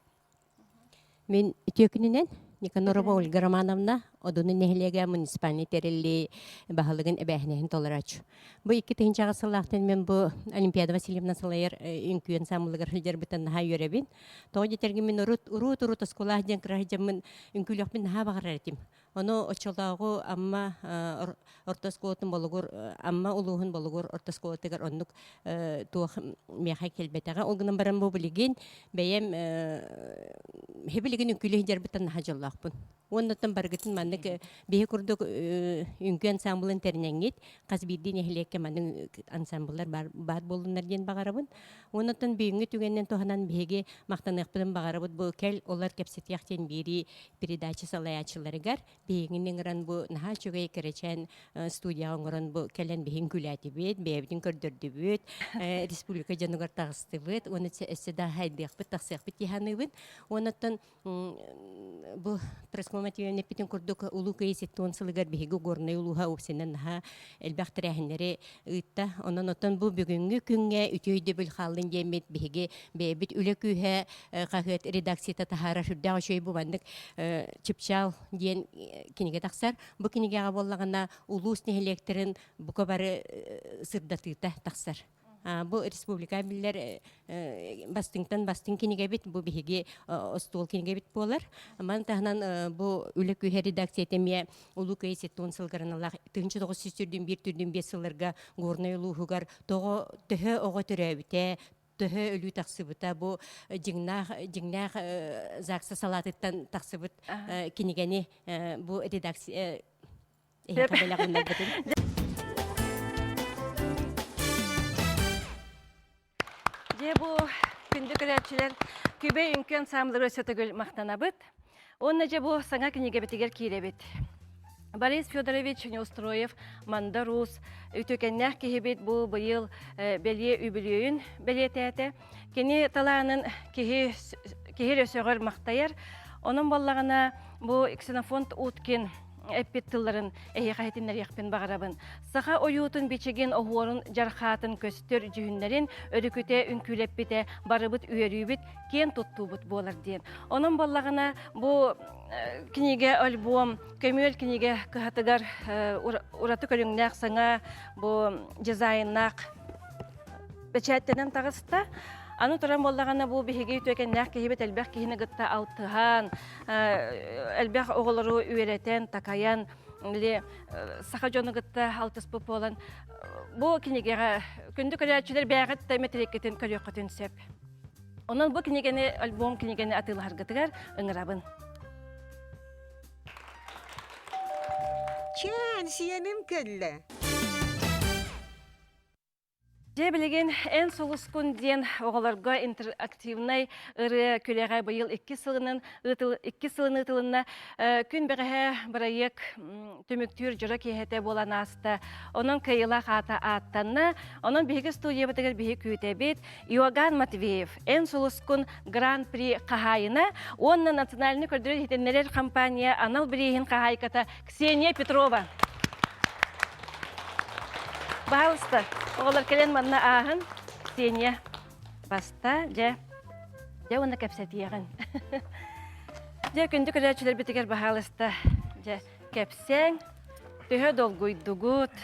Мин үтүө күнүнэн Никанорова Ольга Романовна Одуну нэһилиэгэ муниципальнай тэриллии баһылыгын эбээһинэһин толорооччу. Бу 2000 сыллаахтан мен бу Олимпиада Васильевна салайар үҥкүү ансамблыгар сылдьарбыттан наһаа үөрэбин. Тоҕо диэтэргин мин урут урут-урут оскуолаах диэн кыра сылдьаммын үҥкүүлүөхпүн наһаа баҕарар этим. Ону оччолооҕу Амма орто оскуолатын Болугур Амма улууһун Болугур орто оскуолатыгар оннук туох миэхэ кэлбэтэҕэ. Ол гынан баран бу билигин бэйэм билигин үҥкүүлүү сылдьарбыттан наһаа дьоллоохпун. Уоннаттан барыгытын маннык биһи курдук үҥкүү ансамблын тэринэҥҥит хас биирдии нэһилиэккэ маннык ансамбллар баар буоллуннар диэн баҕарабын. Уоннаттан бүгүҥҥү түгэнинэн туһанан биһиги махтаныахпытын баҕарабыт бу кэл олор кэпсэтиэх диэн биэрии передача салайааччыларыгар биһигини ыҥыран бу наһаа үчүгэй кэрэчээн студияҕа оҥорон бу кэлэн биһин күлээтибит, бэйэбитин көрдөрдүбүт, республика дьонугар таҕыстыбыт уонна өссө да хайдыахпыт, тахсыахпыт дии саныыбын. Уоннаттан бу Прасковья Матвеевна эппитин курдук Улуу Кыайыы 70 сылыгар биһиги Горнай улууһа уопсайынан наһаа элбэх тэрээһиннэри ыытта. Онон оттон бу бүгүҥҥү күҥҥэ үтүө өйдөбүл хааллын диэммит биһиги бэйэбит үлэ күүһэ хаһыат редакцията таһаарар сүрдээх үчүгэй бу маннык Чыпчаал диэн кинигэ тахсар. Бу кинигэҕэ буоллаҕына улуус нэһилиэктэрин бука бары сырдатыыта тахсар. Бу республика биллэр бастыҥтан бастыҥ кинигэбит, бу биһиги остуол кинигэбит буолар. Маны таһынан бу үлэ күүһэ редакцията эмиэ Улуу Кыайыы 70 сылгарыналаах 1901 түрдүн 5 сылларга Горнай улууһугар тоҕо төһө оҕо төрөөбүтэ, төһө өлүү тахсыбыта бу дьиҥнээх дьиҥнээх ЗАГСа салаатыттан тахсыбыт кинигэни бу редакция эһиэхэ бэлэх уунарбытын.
Дьэ бу күндү көрөөччүлэр Күбэй үҥкүү ансамблыгар өссө төгүл махтанабыт. Уонна дьэ бу саҥа кинигэбитигэр киирэбит. Борис Федорович Неустроев Мандар Уус үтүөкэннээх киһибит бу быйыл бэлиэ үбүлүөйүн бэлиэтээтэ. Кини талаанын киһи киһи эрэ сөҕөр махтайар. Онон буоллаҕына бу Ксенофонт Уткин эппит тылларын эһиэхэ иһитиннэриэхпин баҕарабын. Саха ойуутун бичигин оһуорун дьархаатын көстөр дьүһүннэрин өрүкүтэ үҥкүүлэппитэ барыбыт үөрүүбүт, киэн туттуубут буолар диэн. Онон буоллаҕына бу кинигэ альбом көмүөл кинигэ кыһатыгар ураты көрүҥнээх саҥа бу дизайннаах бэчээттэнэн таҕыста. Аны туран буоллаҕына бу биһиги үтүөкэннээх киһибит элбэх киһини кытта алтыһан, элбэх оҕолору үөрэтэн, такайан, били саха дьону кытта алтыспыт буолан бу кинигэҕэ күндү көрөөччүлэр бэйэҕит да мэтириэккитин көрүөххүтүн сөп. Онон бу кинигэни, альбом кинигэни атыылаһаргытыгар ыҥырабын.
Чээн, сиэним кэллэ.
Дьэ билигин эн сулускун диэн оҕолорго интерактивнай ырыа күрэҕэ быйыл икки сылынан икки сылын ыытылынна. Күн бэҕэһээ бырайыак түмүктүүр дьоро киэһэтэ буолан ааста. Онон кыайыылаах аата ааттанна. Онон биһиги студиябытыгар биһи күүтэбит. Иоганн Матвеев эн сулускун Гран-при хаһаайына уонна национальнай көрдөрөр иһитиннэрэр компания анал бирииһин хаһаайката Ксения Петрова. Баһалыста, оҕолор кэлэн манна ааһын. Ксения, баста, дьэ, дьэ уонна кэпсэтиэҕин. Дьэ, күндү көрөөччүлэрбитигэр баһаалыста, дьэ, кэпсээҥ, төһө долгуйдугут?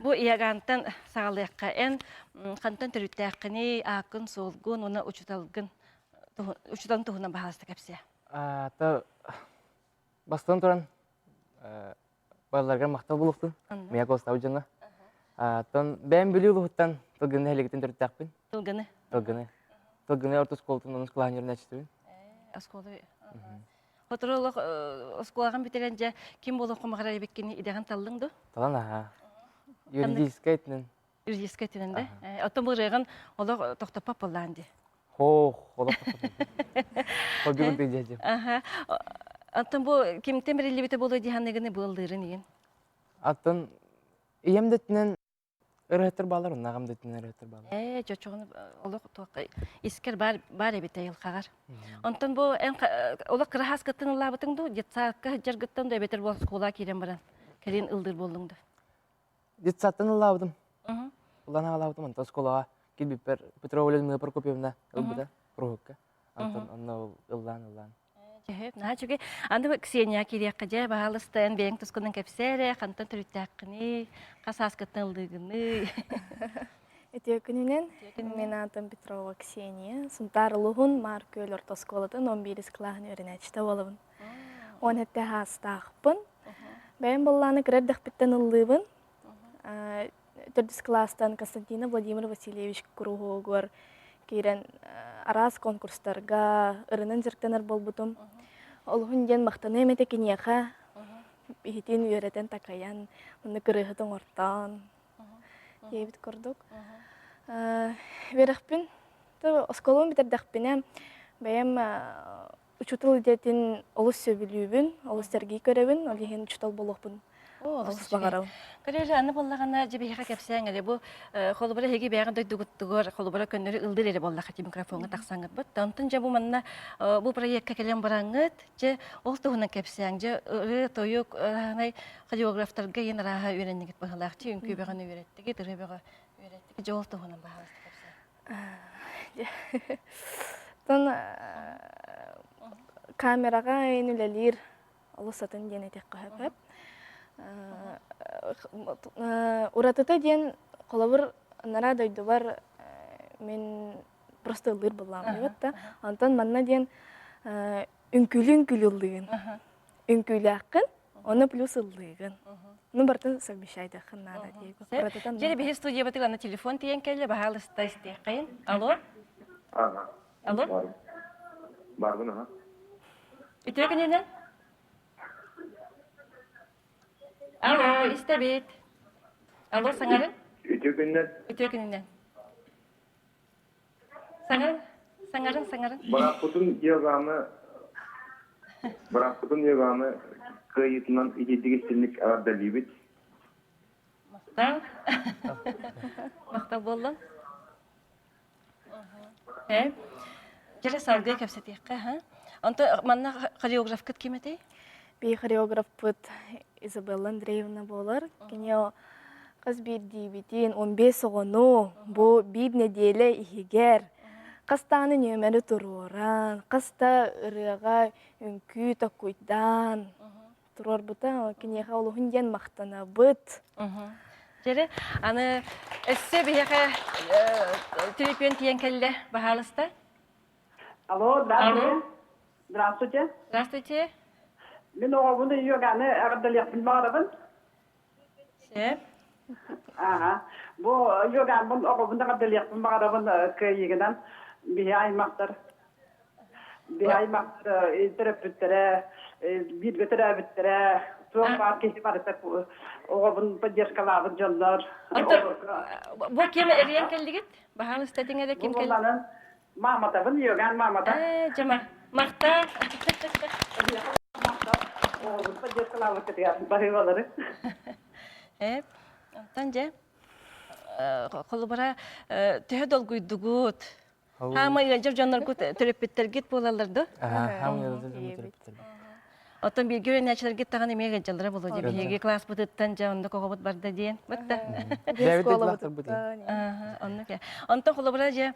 Бу Иоганнтан саҕалыахха. Эн хантан төрүттээххиний, ааккын-суолгун уонна учууталгын, учууталын туһунан баһаалыста кэпсээ.
Бастатан туран. Балларгар махтал булуохтун. Мия Костау дьоҥҥо. Оттон бэйэм Бүлүү улууһуттан Тылгыны нэһилиэгиттэн төрүттээхпин.
Тылгыны.
Тылгыны. Тылгыны орто оскуолатын онус кылааһын үөрэнээччитибин.
Оскуола. Сотору олох оскуолаҕын бүтэрэн дьэ ким буолуоххун баҕарар эбиккин идэҕин таллыҥ дуо?
Талан аһаа. Юридическай өттүнэн.
Юридическай өттүнэн да? Оттон бу ырыаҕын олох тохтоппот буоллаан дии.
Хоох, олох тохтоппот. Хобби курдук дьэ.
Аха. Оттон бу кимтэн бэриллибитэ буолуо дии саныыгын быаллыырын иин?
Аттан ийэм да өттүнэн Ырыһыттар баалар, онно аҕам да өттүнэн ырыһыттар баалар.
Ээ, чочоҕун олох туохха искер бар бар эбит айылҕаҕар. Онтон бу эн олох кыраһааскыттан ыллаабытыҥ дуу, детсадка сылдьаргыттан да эбэтэр бу оскуолаҕа киирэн баран кэлин ыллыыр буоллуҥ да?
Детсадтан ыллаабытым. Ыллаан аҕалаабытым, онтон оскуолаҕа киирбиппэр Петрова Людмила Прокопьевна ылбыта, куруһукка. Онтон онно ыллаан ыллаан.
Дьэһэп, наһаа үчүгэй. Аны бу Ксения киириэххэ дьэ, баһаалыста эн бэйэҥ тускунан кэпсээ эрэ, хантан төрүттээххиний, хас ааскыттан ыллыыгыный?
Үтүө күнүнэн. Мин аатым Петрова Ксения. Сунтаар улууһун Маар Күөл орто оскуолатын 11 кылааһын үөрэнээччитэ буолабын. Уон сэттэ саастаахпын. Бэйэм быллааны кыра эрдэхпиттэн ыллыыбын. Төрдүс кылаастан Константина Владимир Васильевич куруһуогугар киирэн араас конкурстарга ырынан дьарыктанар буолбутум. Олуһун диэн махтаныам этэ киниэхэ иһитин үөрэтэн такайан, онно кырыыһыт оҥортоон диэбит курдук. Үөрэхпин оскуолабын бүтэрдэхпинэ бэйэм Учуутал идэтин олус сөбүлүүбүн, олус сэргии көрөбүн, ол иһин учуутал буолуохпун олус баҕарабын.
Көрөөрү аны буоллаҕына дьэ биһиэхэ кэпсээҥ эрэ бу холобура эһиги бэйэҕит дойдугуттугар холобура көннөрү ыллыыр эрэ буоллахха ити микрофоҥҥа тахсаҥҥыт бут онтон дьэ бу манна бу проекка кэлэн бараҥҥыт дьэ ол туһунан кэпсээҥ дьэ ырыа тойук ырааһынай хореографтарга иэн арааһа үөрэннигит быһылаах чи үҥкүү бөҕөнү үөрэттигит ырыа бөҕө үөрэттигит дьэ ол туһунан баһаалыста кэпсээҥ
Оттон камераҕа эн үлэлиир олус атын диэн этиэххэ сөп. Уратыта диэн холобур анараа дойдубар мин просто ыллыыр буоллаҕым диэбит да. Онтон манна диэн үҥкүүлүү-үҥкүүлүү ыллыыгын. Үҥкүүлээххин, Оны плюс ыллыыгын. Ну барытын совмещайдаххын наада диэбит.
Дьэ, биһи студиябытыгар аны телефон тиийэн кэллэ, баһаалыста истиэххэйин. Алло?
Ага.
Алло?
Барбын аха.
Үтүө күнүнэн. Алло, истэбит. Алло, саҥарын?
Үтүө күнүнэн.
Үтүө күнүнэн. Саҥарын, саҥарын, саҥарын.
Бырааппытын Иоганны бырааппытын Иоганны кыайыытынан итиитик истинник эҕэрдэлиибит.
Махтал. Махтал буоллун. Э, дьэ салгыы кэпсэтиэххэ, ха? Онто манна хореографкыт ким этэй?
Би хореографпыт Изабелла Андреевна буолар. Кини хас биирдиибитин 15 оҕону бу биир нэдиэлэ иһигэр хас даҕаны нүөмэри туруоран, хас да ырыаҕа үҥкүү токуйдаан туруорбута. Киниэхэ олуһун диэн махтанабыт.
Дьэрэ, аны өссө биһиэхэ төлөпүөн тиийэн кэллэ, баһаалыста.
Алло, здравствуйте. Здравствуйте.
Здравствуйте.
Мин оҕобун йоганы эҕэрдэлиэхпин баҕарабын.
Сөп.
Ага. Бу йоганбын оҕобун эҕэрдэлиэхпин баҕарабын кыайыыгынан биһи аймахтар биһи аймахтар төрөппүттэрэ бииргэ төрөөбүттэрэ туох баар киһи барыта оҕобун поддержкалаабыт дьоннор.
Бу ким эрийэн кэллигит? Баһаалыста этиҥ эрэ ким
кэллигит? Мааматабын, Иоганн маамата.
Ээ, дьэ, махтал.
Махтал. Оҕобут поддержкалаабыккытыгар баһыыбалары.
Ээ, онтон дьэ, холобура, төһө долгуйдугут? Хаама ыалдьар дьонноргут төрөппүттэргит буолаллар дуо?
Хаама ыалдьар дьоннор төрөппүттэрбит.
Оттон бииргэ үөрэнээччилэргит даҕаны эмиэ ыалдьаллара буолуо дии. Биһиги класспытыттан дьэ оннук оҕобут барда диэн. Бытта. Оннук. Онтон холобура дьэ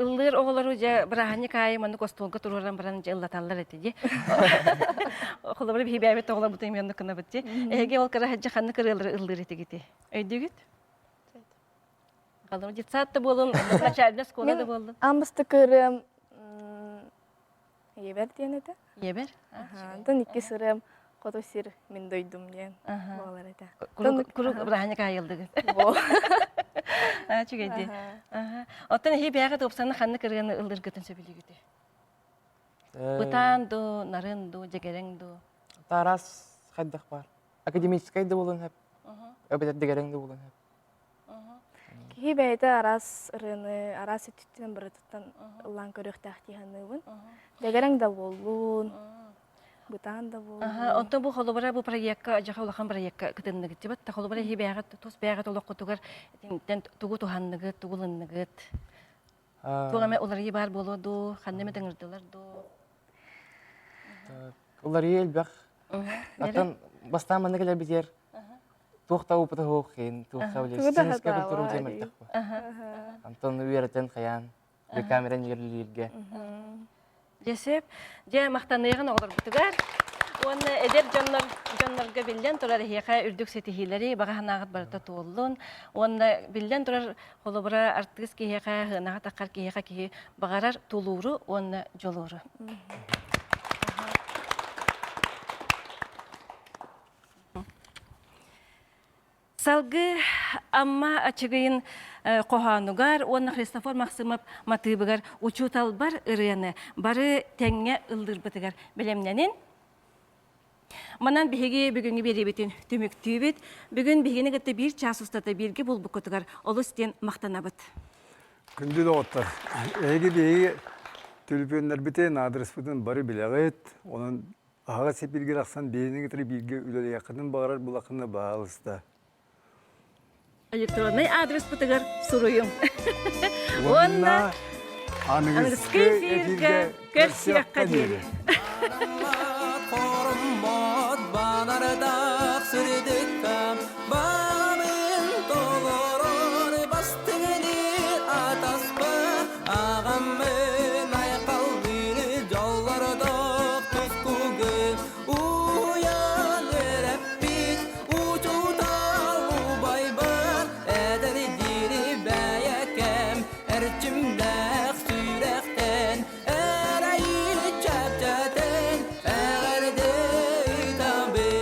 ыллыыр оҕолору дьэ бырааһынньык аайы маннык остуолга туруоран баран дьэ ыллаталлар этэ дии. Холобура биһи бэйэбит оҕолорбутун эмиэ оннук гынабыт дии. Эһиги ол кыра сылдьа ханнык ырыалары ыллыыр этигитий? Өйдүүгүт? Холобура детсад да буолун, начальная школа да буоллун.
Аан бастакы ырыам Ийэбэр диэн этэ.
Ийэбэр?
Онтон иккис ырыам Хоту сир мин дойдум диэн буолар этэ.
Курук бырааһынньык аайылдыгыт. Үчүгэйди. Оттон эһи бэйэҕит уопсанна ханнык ырыаны ыллыргытын сөбүлүүгүтүй? Бытаан ду, нарын ду, дьэгэрэҥ ду?
Тараас хайдах бар. Академическай да буолуон сөп. Эбэтэр дэгэрэҥ да буолуон сөп.
Киһи бэйэтэ араас ырыаны, араас өттүттэн барытыттан ыллаан көрүөхтээх дии саныыбын. Дэгэрэҥ да буоллун, бытаан да буоллун.
Онтон бу холобура бу проекка, дьаха улахан проекка кытынныгыт дибат. Холобура иһи бэйэҕит тус бэйэҕит олоххутугар итинтэн тугу туһанныгыт, тугу ылынныгыт? Туох эмэ уларыйыы баар буолуо дуу, ханна эмэ тыҥырдылар дуу?
Уларыйыы элбэх. Оттон бастаан манна кэлэрбитигэр туох да опыта суох иһин, туох да сценическай культура диэн мөлтөх бу. Антон үөрэтэн хайаан, камеран иһирлииргэ.
Дьэсеп, дьэ махтаныаҕын оҕолорбутугар уонна эдэр дьоннор дьоннорго биллэн турар эһиэхэ үрдүк ситиһиилэри баҕа санааҕыт барыта туоллун уонна биллэн турар холобура артыыс киһиэхэ сыанаҕа таххар киһиэхэ киһи баҕарар тулууру уонна дьулууру. Салгыы Амма Ачыгыйын хоһоонугар уонна Христофор Махсымов матыыбыгар учууталбар ырыаны бары тэҥҥэ ыллыырбытыгар бэлэмнэнин. Манан биһиги бүгүҥҥү биэриибитин түмүктүүбүт. Бүгүн биһигини кытта биир чаас устата бииргэ булбуккутугар олус диэн махтанабыт.
Күндү доҕоттор, эһиги биһиги түлүпүөннэрбитин, аадырыспытын бары билэҕит. Онон аһаҕас эпииргэ тахсан биһигини кытары бииргэ үлэлиэххитин баҕарар булаххына баһаалыста.
Электроннай аадырыспытыгар суруйуҥ.
Уонна
аныгыскы эфиргэ көрсүөххэ диэри.
Хоруммот банардаах сырдыкка баабын толорор бастыҥыны атаспар аҕаммын айхаллыыр дьоллордоох тускугу уйан үөрэппит учуутал убайбар эдэрдири бэйэкэм эрчимнээх сүрэхтэн эрэйи чэпчэтэн эҕэрдэ ыытабын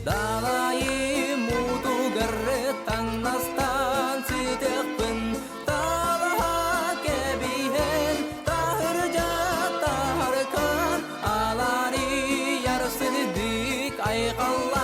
далайым уутугар таҥнастан сытыахпын талаһа кэбиһэн таһырдьа таһаркан алаарыйар сырдык айхаллаан.